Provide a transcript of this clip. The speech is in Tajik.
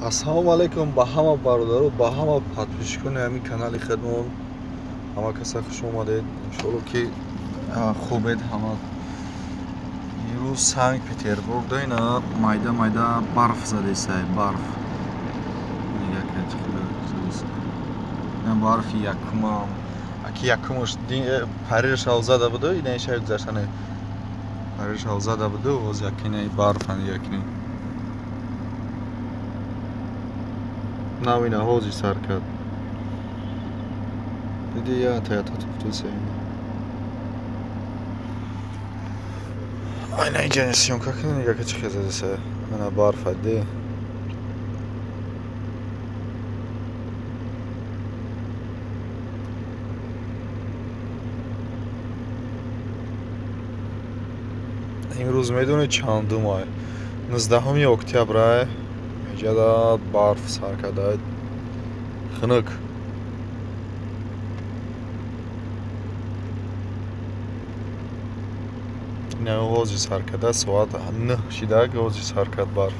Ассалому алайкум ба ҳама бародаро, ба ҳама подписчикони ҳамин канали худмон. Ҳама каса хуш омадед. Иншоалло ки хубед ҳама. Имрӯз Санкт Петербург ина майда майда барф задесай, барф. Ина барфи якумам. Аки якумаш Париж зада буду, ина шаби гузаштане. Париж зада буду, боз якинаи барф якини. Нав ина ҳозир сар кард. Диди ята ята туфтуса ина. Айна инҷа съёмка кунед, нигаҳ ки чӣ хел задеса. Ана барфа де. Имрӯз медонед чандум ай? 19 октябр ай. Инҷада барф сар карда. Хунук. Ина ҳозир сар карда, соат 9 шида, ҳозир сар кард барф.